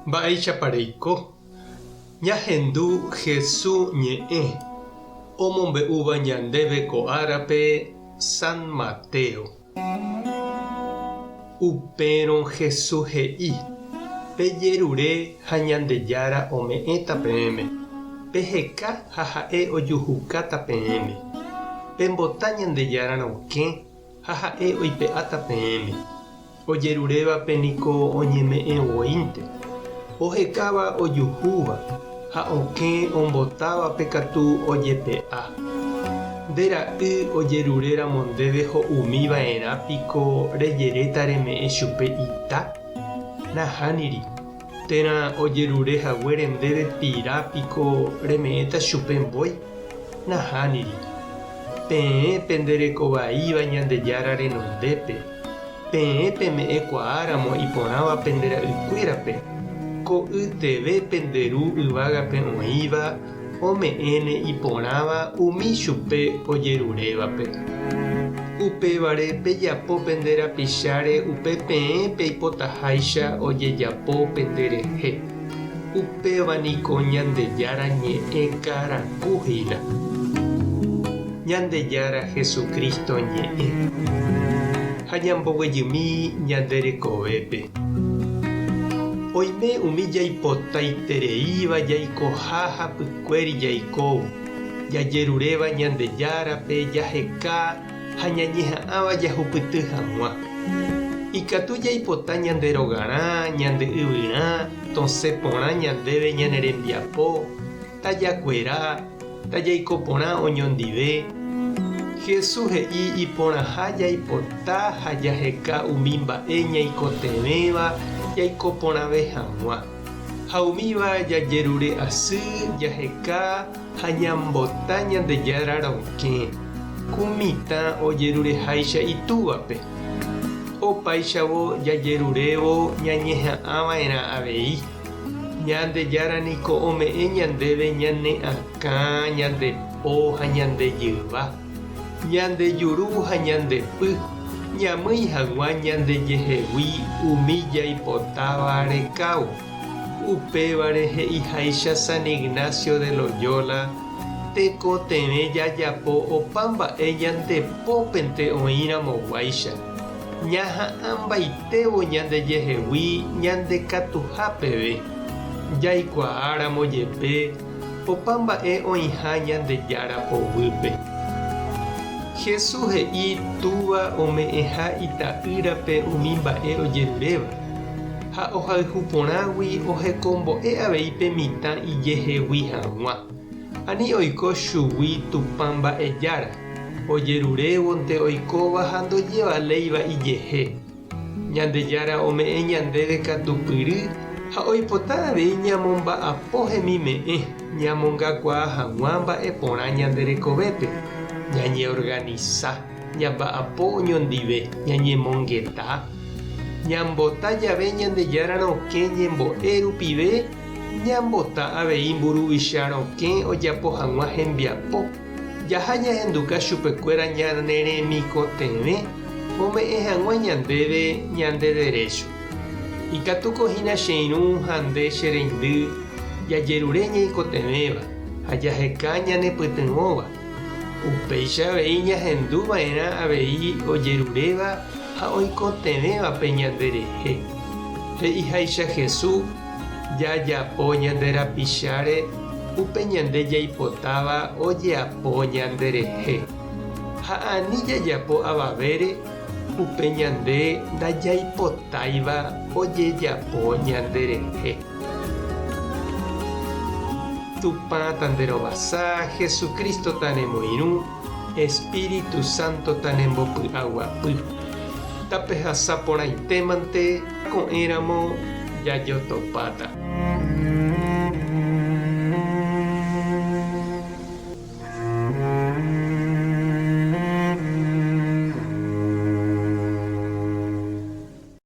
Mba'éichapa reiko? Ñahendu Hesu ñe'ẽ omombe'úva ñandéve ko árape San Mateo. Upérõ Hesu he'i, Pejerure ha Ñandejára ome'ẽta peẽme, peheka ha ha'e ojuhukáta peẽme. Pembota Ñandejára rokẽ ha ha'e oipe'áta peẽme. Ojerurévape niko oñeme'ẽ voínte, ohekáva ojuhúva ha okẽ ombotávape katu ojepe'a. Nde ra'y ojerure ramo ndéve ho'umi va'erã piko rejeréta reme'ẽ chupe ita? Nahániri. Térã ojerure haguére ndéve pira piko reme'ẽta chupe mbói? Nahániri. Peẽ pende reko vaíva Ñandejára renondépe, peẽ peme'ẽ kuaáramo iporãva pende ra'ykuérape, ko'yteve pende Ru yvágape oĩva ome'ẽne iporãva umi chupe ojerurévape. Upévare pejapo pende rapicháre upe peẽ peipotaháicha ojejapo penderehe. Upéva niko Ñandejára ñe'ẽ karaku hína. Ñandejára Jesucristo ñe'ẽ. Ha ñamboguejymi ñande rekovépe. Oime umi jaipotaitereíva jaikoha hapykuéri jaikóvo, jajeruréva Ñandejárape jaheka ha ñañeha'ãva jahupyty hag̃ua. Ikatu jaipota ñande rogarã, ñande yvyrã, tosẽ porã ñandéve ñane rembiapo, tajakuera, tajaiko porã oñondive. Jesús he'i iporãha jaipota ha jaheka umi mba'e ñaikotevẽva jaiko porãve hag̃ua. Ha umíva jajerure asy, jaheka ha ñambota Ñandejára rokẽ, ku mitã ojerureháicha itúvape. Opáichavo jajerurévo ñañeha'ãva'erã avei. Ñandejára niko ome'ẽ ñandéve ñane akã, ñande po ha ñande jyva, ñande juru ha ñande py, ñamýi hag̃ua ñandejehegui umi jaipotáva rekávo. Upévare he'iháicha San Ignacio de Loyola, tekotevẽ jajapo opa mba'e ñande pópente oĩramoguáicha, ñaha'ãmbaitévo ñandejehegui ñandekatuha peve, jaikuaáramo jepe opa mba'e oĩha Ñandejára poguýpe. Jesús he'i Túva ome'ẽha Ita'ýrape umi mba'e ojeruréva, ha ohayhu porãgui ohekombo'e avei pe mitã ijehegui hag̃ua. Ani oiko chugui Tupã mba'e jára, ojerurévonte oikóva ha ndojevaléiva ijehe. Ñandejára ome'ẽ ñandéve katupyry ha oipota avei ñamomba'apo hemime'ẽ ñamongakuaa hag̃ua mba'e porã ñande rekovépe, ñañeorganisa, ñamba'apo oñondive, ñañemongeta, ñambota jave Ñandejára rokẽ ñembo'e rupive, ñambota avei mburuvicha rokẽ ojapo hag̃ua hembiapo. Jaha ñahenduka chupekuéra ñane remikotevẽ ome'ẽ hag̃ua ñandéve ñande derécho. Ikatúko hína che irũ ha nde che reindy jajerure ñaikotevẽva ha jaheka ñanepytyvõva. Upéicha avei ñahendu va'erã avei ojeruréva ha oikotevẽvape ñanderehe. He'iháicha Jesús, Jajapo ñande rapicháre upe ñande jaipotáva ojeapo ñanderehe. Ha ani jajapo avavére upe ñande ndajaipotáiva ojejapo ñanderehe. Tupã tanderovasa, Jesucristo tanemoirũ, Espíritu Santo tanembopy'aguapy. Tapehasa porãitémante ko'ẽramo jajotopáta.